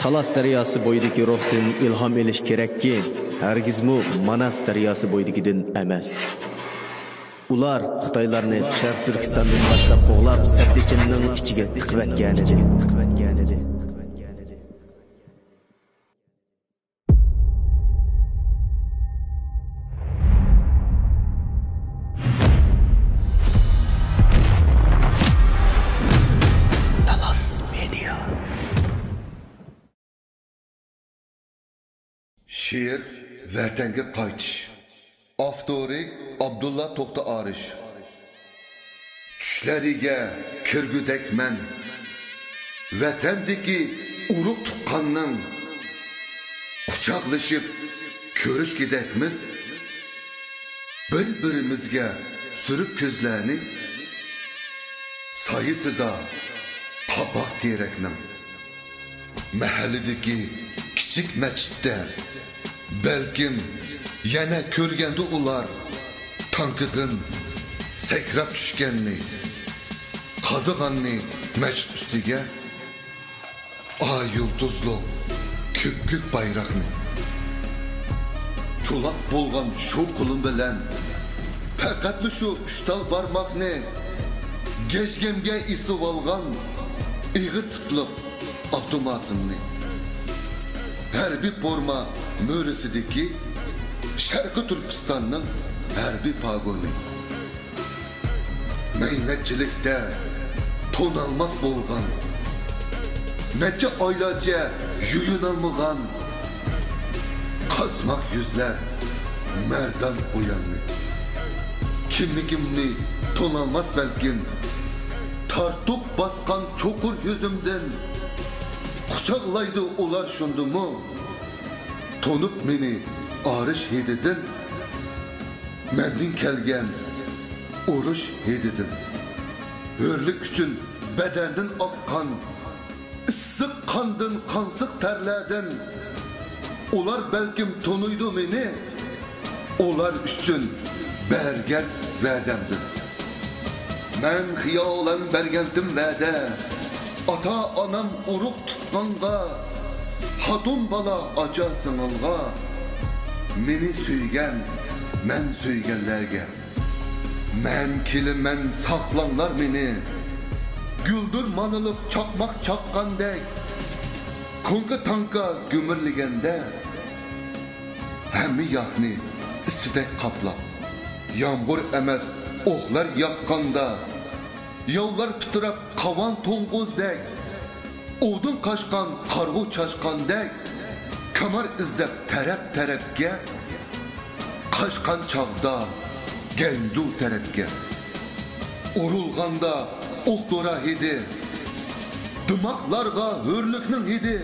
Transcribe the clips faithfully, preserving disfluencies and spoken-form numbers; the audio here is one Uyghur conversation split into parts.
تالاس دەرياسى بويىدىكى روھتىن ئىلھام ئېلىش كېرەككى، ھەرگىزمۇ ماناس دەرياسى بويىدىكىدىن ئەمەس. ئۇلار خىتايلارنى شەرقىي تۈركىستاندىن باشلاپ قوغلاپ، سەددىچىننىڭ ئىچىگە تىقىۋەتكەنىدى. تالاس مېدىيا. شېئىر ۋەتەنگە قايتىش. ئاپتورى ئابدۇللا توختى ئارىش. چۈشلىرىگە كىرگۈدەكمەن. ۋەتەندىكى ئۇرۇق تۇغقاننىڭ قۇچاقلىشىپ كۆرۈشكۈدەكمىز. بىر-بىرىمىزگە سۈرۈپ كۆزلەرنى، سايىسىدا قاپاق تېرەكنىڭ. مەھەللىدىكى كىچىك مەچىتتە، بەلكىم، يەنە كۆرگەندۇ ئۇلار تانكىدىن سەكرەپ چۈشكەننى، قادىغاننى مەچىت ئۈستىگە، ئاي يۇلتۇزلۇق كۆپكۆك بايراقنى. چولاق بولغان شۇ قولۇم بىلەن پەقەتلا شۇ ئۈچ تال بارماقنى، گەجگەمگە ئېسىۋالغان ئېغىر تىپلىق ئاپتوماتىمنى، ھەربىي فورما مۈرىسىدىكى شەرقىي تۈركىستاننىڭ ھەربىي پاگونى. مەينەتچىلىكتە تونالماس بولغان، نەچچە ئايلارچە يۇيۇنالمىغان قاسماق يۈزلەر مەردان ئۇياننى. كىملىكىمنى تونالماس بەلكىم، تارتىپ باسقان چوقۇر يۈزۈمدىن قۇچاقلايدۇ ئۇلار شۇندىمۇ، تونۇپ مېنى ئارىش ھىدىدىن، مەندىن كەلگەن ئۇرۇش ھىدىدىن. ھۆرلۈك ئۈچۈن بەدەندىن ئاققان ئىسسىق قاندىن، قانسىق تەرلەردىن. ئۇلار بەلكىم تونۇيدۇ مېنى، ئۇلار ئۈچۈن بەرگەن ۋەدەمدىن. مەن خىيالەن بەرگەنتىم ۋەدە، ئاتا-ئانام ئۇرۇق تۇغقانغا، خوتۇن بالا، ئاچا-سىڭىلغا، مېنى سۆيگەن، مەن سۆيگەنلەرگە. مەن كېلىمەن، ساقلاڭلار مېنى، گۈلدۈرمانىلىپ چاقماق چاققاندەك، كوڭكا تانكا گۈمۈرلىگەندە، ھەممە ياقنى ئىس-تۈتەك قاپلاپ، يامغۇر ئەمەس ئوقلار ياغقاندا، ياۋلار پىتىراپ قاۋان توڭگۇزدەك، ئوۋدىن قاچقان قارىغۇ چاشقاندەك، كامار ئىزدەپ تەرەپ-تەرەپكە، قاچقان چاغدا گەنجۇ تەرەپكە. ئۇرۇلغاندا ئوق دورا ھىدى، دىماقلارغا ھۆرلۈكنىڭ ھىدى.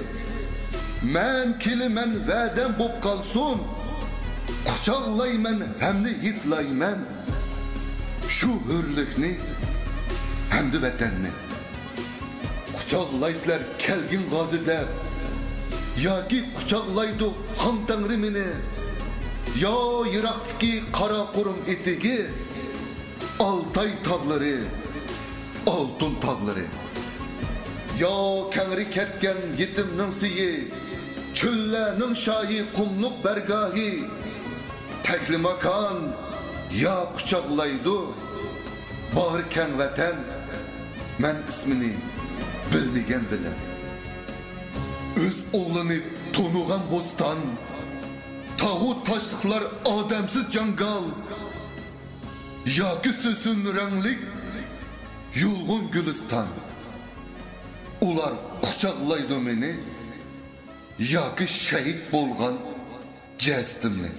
مەن كېلىمەن، ۋەدەم بوپ قالسۇن، قۇچاقلايمەن ھەمدە ھىدلايمەن شۇ ھۆرلۈكنى ھەمدە ۋەتەننى. قۇچاقلايسىلەر كەلگىن غازى دەپ، ياكى قۇچاقلايدۇ خام تەڭرى مېنى؟ يا يىراقتىكى قاراقۇرۇم ئېتىكى، ئالتاي تاغلىرى، ئالتۇن تاغلىرى. يا كەڭرى كەتكەن يېتىمنىڭ سېيى، چۆللەرنىڭ شاھى، قۇملۇق بەرگاھى، تەكلىماكان، يا قۇچاقلايدۇ باغرى كەڭ ۋەتەن، مەن ئىسمىنى بىلمىگەن بىلەن. ئۆز ئوغلىنى تونۇغان بوستان، تاغۇ تاشلىقلار، ئادەمسىز جاڭگال ياكى سۆسۈن رەڭلىك يۇلغۇن گۈلىستان. ئۇلار قۇچاقلايدۇ مېنى ياكى شەھىت بولغان جەسىتىمنى.